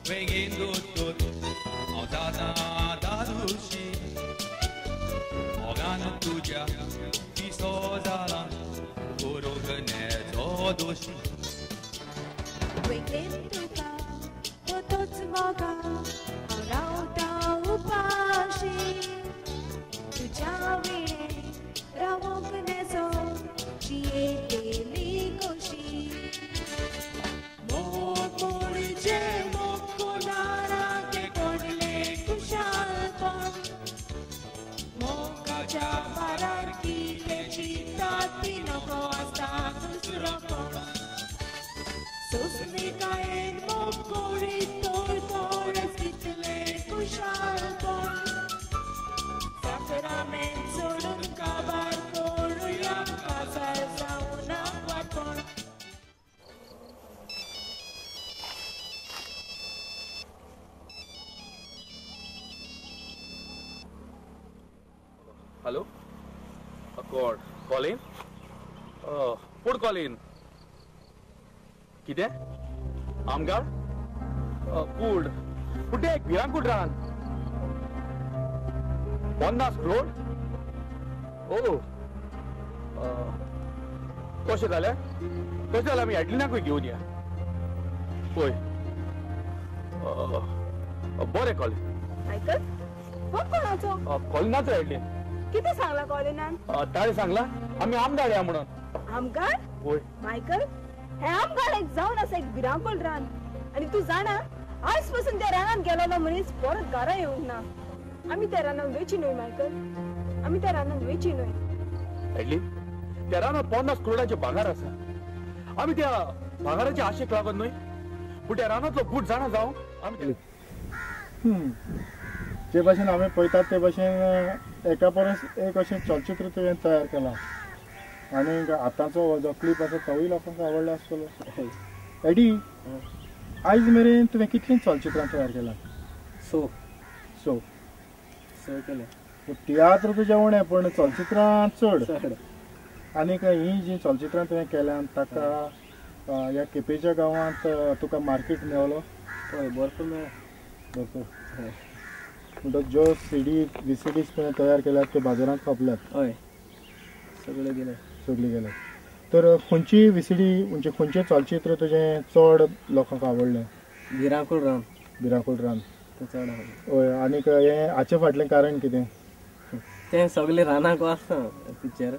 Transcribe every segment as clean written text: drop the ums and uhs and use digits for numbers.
बेगीन दोतोर हांव जाता दादुशी मोगान तुज्या पिसो जाला करूंक नेजो दोशी वेगेन तुका तोच मोगा हांव रावता उपाशी तुज्या वेळे रावोंक नेजो जियेतली कशी मोग मोडीचे मोग कोणाराक पडले खुशालपण मोगाच्या भारार कितें चिंतात ती नको आसता दुसरो कोण सोंसणिकायेन मोग करीत तर परस कितलें खुशालपण साकरामेंत सोडून काबार करुया काजार जावना वाटपण. हॅलो कोण कॉलिन? कोण कॉलिन? कितें आमगार कूड कुठे एक भिरांकूळ रान 50 करोड. ओ कशें जालें? कशें जालें आमी एडलिनाकूय घेवन या. पळय बरें कॉलिन. मायकल फोन कोणाचो? कॉलिनाचो एडलिन. कितें सांगलां कॉलिनान? ताणें सांगलां आमी आमगार या म्हणून. आमगार? पळय मायकल हे आमगार एक जावन आसा एक भिरांकूळ रान आनी तूं जाणा आयज पासून त्या रानान गेलोलो मनीस परत घरा येवंक ना. आमी त्या रानान वेची न्हय मायकल, आमी त्या रानान वेची न्हय. एडलिन त्या रानात 50 करोडाचे भांगार आसा. आमी त्या भांगाराचे आशेक लागत न्हय, पूण त्या रानांतलो बूट जाणा जावं आमी. जे भाशेन आमी पळयतात ते भाशेन एका परस एक अशें चलचित्र तुवें तयार केलां आनी आतांचो हो जो क्लिप आसा तोवूय लोकांक आवडलो आसतलो. एडी, आयज मेरेन तुवें कितलीं चलचित्रां तयार केलां? सो सो स केले. तियात्र तुजें उणें पूण चलचित्रां चड. आनीक हीं जीं चलचित्रां तुवें केल्यांत ताका ह्या केपेंच्या गांवांत तुका मार्केट मेवलो? हय, भरपूर मेळ्ळा. भरपूर. म्हणटकच ज्यो सीडी VCDs तुवें तयार केल्यात त्यो बाजारांत खपल्यात? हय, सगळे गेले. सगळे गेले. तर खंयची VCD म्हणजे खंयचें चलचित्र तुजें चड लोकांक आवडलें? भिरांकूळ रान. भिरांकूळ रान तें चड आवडलें. हय. आनीक हें हाचे फाटलें कारण कितें? तें सगळें रानाक आसता पिक्चर,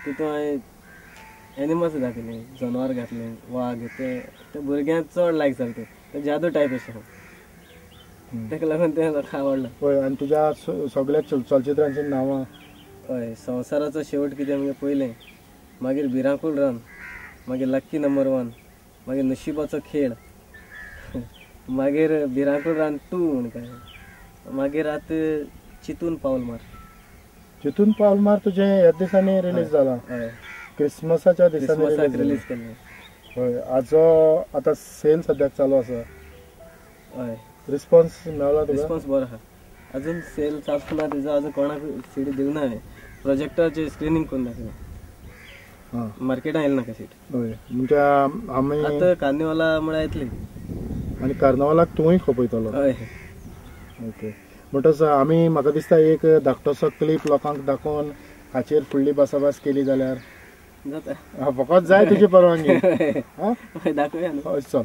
तितून हांवें एनिमल्स घातले, जनावर घातले, वाग, ते भुरग्यांक चड लायक जालें. तें जादू टायप अशें, ताका लागून तें लोकांक आवडलां. हय. आनी तुज्या सगळ्या चलचित्रांचीं नांवां? हय, संवसाराचो शेवट कितें म्हणजे पयलें, मागीर भिरांकूळ रान, मागीर लक्की नंबर 1, मागीर नशिबाचो खेळ, मागीर भिरांकूळ रान 2 म्हण काय, मागीर आतां चितून पावल मार. चितून पावल मार तुजें ह्या दिसांनी रिलीज जाला? हय, क्रिसमसाच्या दिसांनी रिलीज केल्लें. हय. हाजो आतां सेल सद्याक चालू आसा? हय. रिस्पॉन्स मेळ्ळा तुका? रिस्पॉन्स बरो आसा. अजून सेल चालू ना तेजो, अजून कोणाक सीडी दिवना हांवें. प्रोजेक्टराचेर स्क्रिनींग करून दाखयलें, मार्केटान येयलें नाका सीट. हय, म्हणजे आमी आतां कार्निवाला म्हळ्यार येतली. आनी कार्निवालाक तूंय खपयतलो? हय. ओके. म्हणटच आमी म्हाका दिसता एक धाकटोसो क्लिप लोकांक दाखोवन हाचेर फुडली भासाभास केली जाल्यार जाता. फकत जाय तुजी परवानगी. हय, दाखोवया न्हू. हय, चल.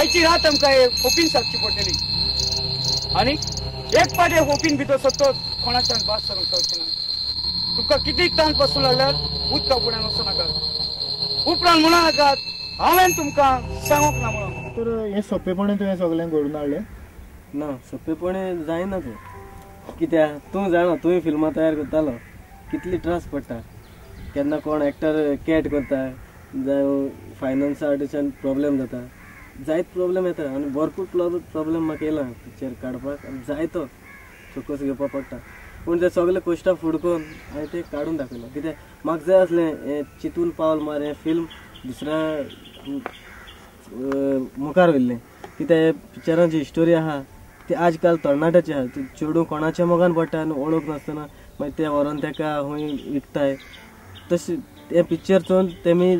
आयची रात आमकां हे खोपीन सारची पडटली आनी एक पाटे खोपीन भितर सरतच कोणाच्यान भास सरूंक जावचें ना. तुमकां कितें ताण पसून लागल्यार उदका फुड्यान वचूं नाकात, उपरांत म्हणू नाकात हांवें तुमकां सांगूंक ना म्हणून. तर हें सोंपेपणी तुवें सगळें घडून हाडलें? ना, सोंपेपणी जायना तें. कित्याक तूं जाणा, तुवें फिल्मां तयार करतालो, कितली त्रास पडटा. केन्ना कोण एक्टर कॅट करता जावं फायनान्सा प्रॉब्लेम जाता, जायत प्रॉब्लेम येता आनी भरपूर प्रॉब्लेम म्हाका येयला पिक्चर काडपाक. जायतो चोकस घेवपाक पडटा, पूण ते सगळे कश्टां फुडकून हांवें तें काडून दाखयलें. कित्याक म्हाका जाय आसलें हें चिंतून पावल मार हें फिल्म दुसऱ्या मुखार व्हेल्लें. कित्याक पिक्चरान जी स्टोरी आहा ती आज काल तरणाट्याची आहा. ती चेडूं कोणाच्या मोगान पडटा आनी वळख नासतना मागीर ते व्हरोन तेका खंय विकताय. तशें तें पिक्चर चोवन तेमी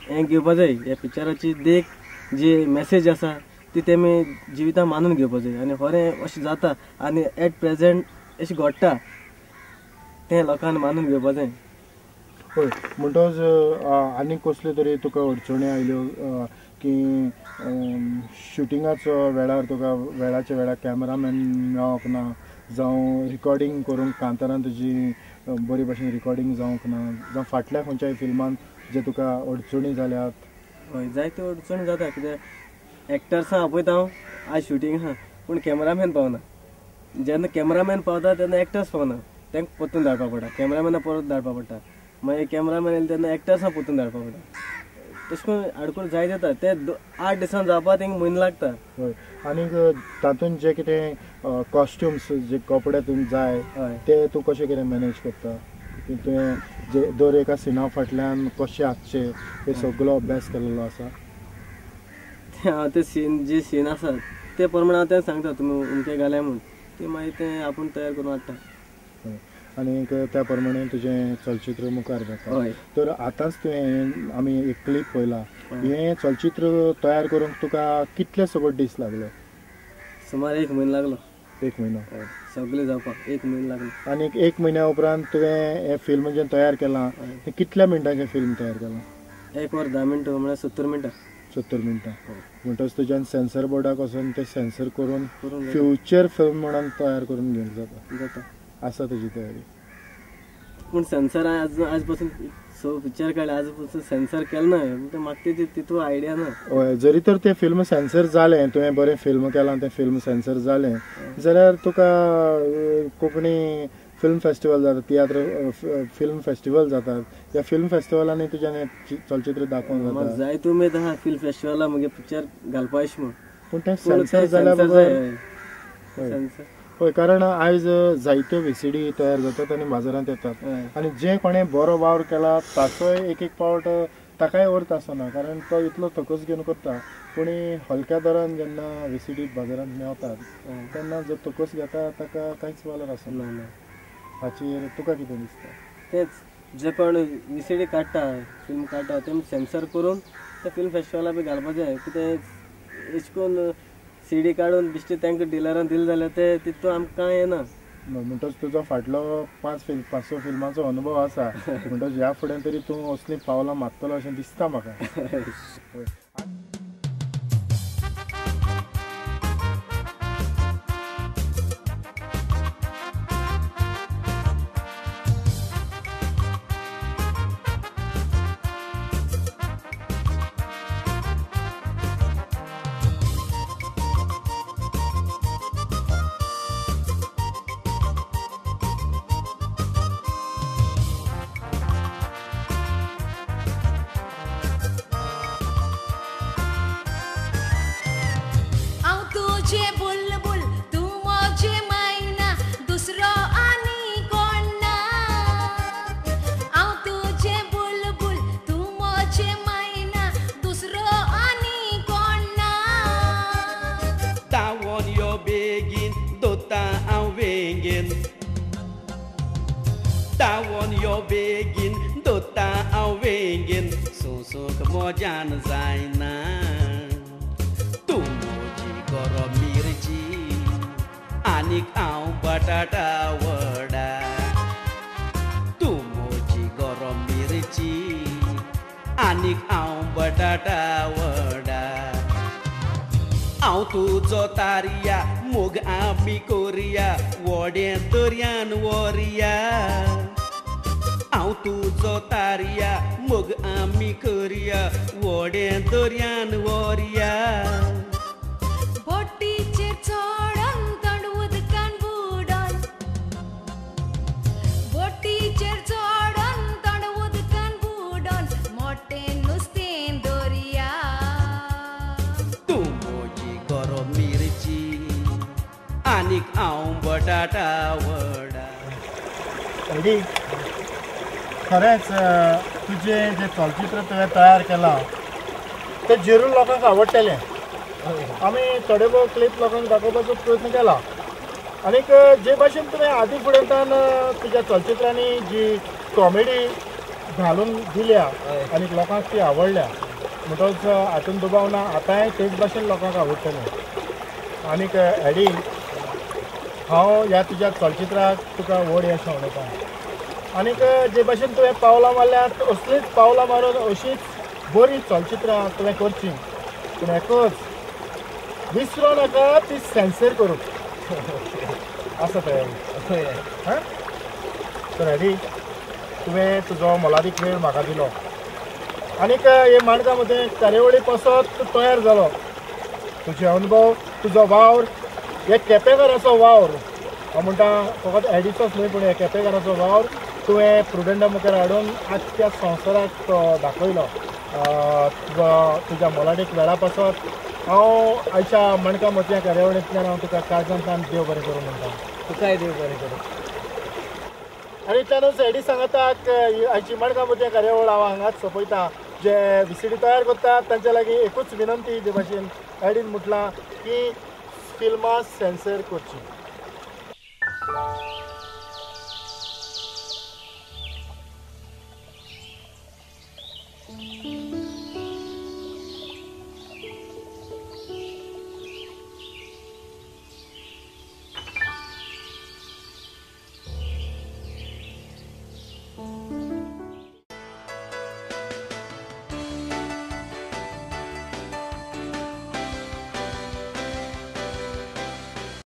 हें घेवपा जाय, ह्या पिक्चराची देख जी मॅसेज आसा ती तेमी जिवितान मानून घेवपा जाय. आनी खरें अशें जाता आनी एट प्रेजेंट अशें घडटा तें लोकांनी मानून घेवपा जाय. हय, म्हणटच आनी कसल्यो तरी तुका अडचणी आयल्यो की शुटिंगाचो वेळार तुका वेळाच्या वेळार कॅमेरामॅन मेळोंक ना, जावं रिकॉर्डिंग करूंक कांतारान तुजी बरी भशेन रिकॉर्डिंग जावंक ना, जावं फाटल्या खंयच्याय फिल्मान जे तुका अडचणी जाल्यात? हय, जायत्यो अडचणी जाता. कित्याक एक्टर्सां आपयता हांव, आज शुटींग आहा पूण कॅमेरामॅन पावना. जेन्ना कॅमेरामॅन पावता तेन्ना एक्टर्स पावना, तांकां परतून धाडपा पडटा, कॅमेरामॅना परत धाडपा पडटा. मागीर कॅमेरामॅन येयले तेन्ना एक्टर्सां परतून धाडपा पडटा. तशें करून आडखळ जायत येता. ते 8 दिसां जावपा तेंकां म्हयनो लागता. हय, आनीक तातूंत जे कितें कॉस्ट्युम्स जे कपडे तुमकां जाय ते तूं कशें कितें मॅनेज करता? की तुवें जे दर एका सिना फाटल्यान कशें आसचें हे सगळो अभ्यास केल्लो आसा? हांव ते सीन जे सीन आसा ते प्रमाणे हांव तें सांगता, तुमी अमकें घालाय म्हूण, ते मागीर तें आपूण तयार करून हाडटा. आनीक त्या प्रमाणे तुजें चलचित्र मुखार जाता. तर आतांच तुवें आमी एक क्लिप पळयला, हें चलचित्र तयार करूंक तुका कितले सगळे दीस लागले? सुमार 1 म्हयनो लागलो. 1 म्हयनो सगळें जावपाक 1 म्हयनो लागलो. आनी 1 म्हयन्या उपरांत तुवें हें फिल्म जें तयार केलां तें कितल्या मिनटांचें फिल्म तयार केलां? 1 वर 10 मिनटां, म्हळ्यार 70 मिनटां. 70 मिनटां. म्हणटच तुज्यान सेन्सर बोर्डाक वचून तें सेन्सर करून फ्युचर फिल्म म्हणून तयार करून घेवंक जाता? जाता, आसा तुजी तयारी. पूण सेन्सर आज पासून 6 पिक्चर काडले, आज पासून सेन्सर केलें ना, म्हणटा म्हाका तेजी तितू आयडिया ना. हय, जरी तर तें फिल्म सेन्सर जालें, तुवें बरें फिल्म केलां, तें फिल्म सेन्सर जालें जाल्यार तुका कोंकणी फिल्म फेस्टिवल जाता, तियात्र फिल्म फेस्टिवल जातात, ह्या फिल्म फेस्टिवलांनी तुज्यान हें चलचित्र दाखोवंक जाता. जायत उमेद आहा फिल्म फेस्टिवला म्हगे पिक्चर घालपा अशें म्हूण, पूण तें सेन्सर जाल्या बगर. हय, कारण आयज जायत्यो व्हीसीडी तयार जातात आनी बाजारांत येतात आनी जे कोणें बरो वावर केला ताचोय एक एक पावट ताकाय अर्थ आसना, कारण तो इतलो थकस घेवन करता, पूण हलक्या दरान जेन्ना व्हीसीडी बाजारांत मेळतात तेन्ना जो थकस घेता ताका कांयच वालोर आसना. हाचेर तुका कितें दिसता? तेंच जे कोण व्हीसीडी काडटा, फिल्म काडटा, ते सेन्सर करून ते फिल्म फेस्टिवला बी घालपा जाय. कितें एश करून सीडी काडून बिश्टी तांकां डिलरान दिले जाल्यार ते तितून आमकां कांय येना. म्हणटच तुजो फाटलो 5-6 फिल्माचो अनुभव आसा, म्हणटच ह्या फुडें तरी तूं असलीं पावलां मारतलो अशें दिसता म्हाका. हांव तुजो तारया मोग आमी कोरया व्हडें दर्यान व्हरया. हांव तुजो तारया मोग आमी करया व्हडें दर्यान व्हरया. बोटीचेर चोडोन तोंड उदकान बुडोन, बोटीचेर चोडोन तोंड उदकान बुडोन मोटें नुस्तें दर्या. तूं म्हजी गरम मिरची आनीक हांव बटाटा वडा. एडी, खरेंच तुजें जें चलचित्र तुवें तयार केलां तें जरूर लोकांक आवडटलें. आमी थोडे भोव क्लिप लोकांक दाखोवपाचो प्रयत्न केला आनीक जे भाशेन तुवें आदी फुडेंतान तुज्या चलचित्रांनी जी कॉमेडी घालून दिल्या आनी लोकांक ती आवडल्या म्हणटकच हातून दुबाव ना आतांय तेच भाशेन लोकांक आवडटलें. आनीक एडी, हांव ह्या तुज्या चलचित्राक तुका व्हड यश आवडटा आनीक जे भाशेन तुवें पावलां मारल्यात असलीच पावलां मारून अशीच बरी चलचित्रां तुवें करचीं. पूण एकच विसरो नाका ती सेन्सर करूंक आसा तयारी. हां तर एडी, तुवें तुजो मोलादीक वेळ म्हाका दिलो आनीक हे माणकां मदें कार्यावळी पासत तूं तयार जालो. तुजे अनुभव, तुजो वावर, हे केपेकाराचो वावर, हांव म्हणटा फकत एडीचोच न्हय पूण हे केपेकाराचो वावर तुवें प्रुडंटा मुखार हाडून आख्ख्या संवसाराक दाखयलो. तुजो तुज्या मोलादीक वेळा पासत हांव आयच्या माणकां मोतयां कार्यावळींतल्यान हांव तुका काळजांतल्यान देव बरें करूं म्हणटा. तुकाय देव बरें करूं. आनी इतल्यानूच एडी सांगाताक आयची माणकां मोतयां कार्यावळ हांव हांगाच सोंपयता. जे व्हीसीडी तयार करतात तांच्या लागीं एकूच विनंती, जे भाशेन एडीन म्हटलां की फिल्मां सेन्सर करचीं.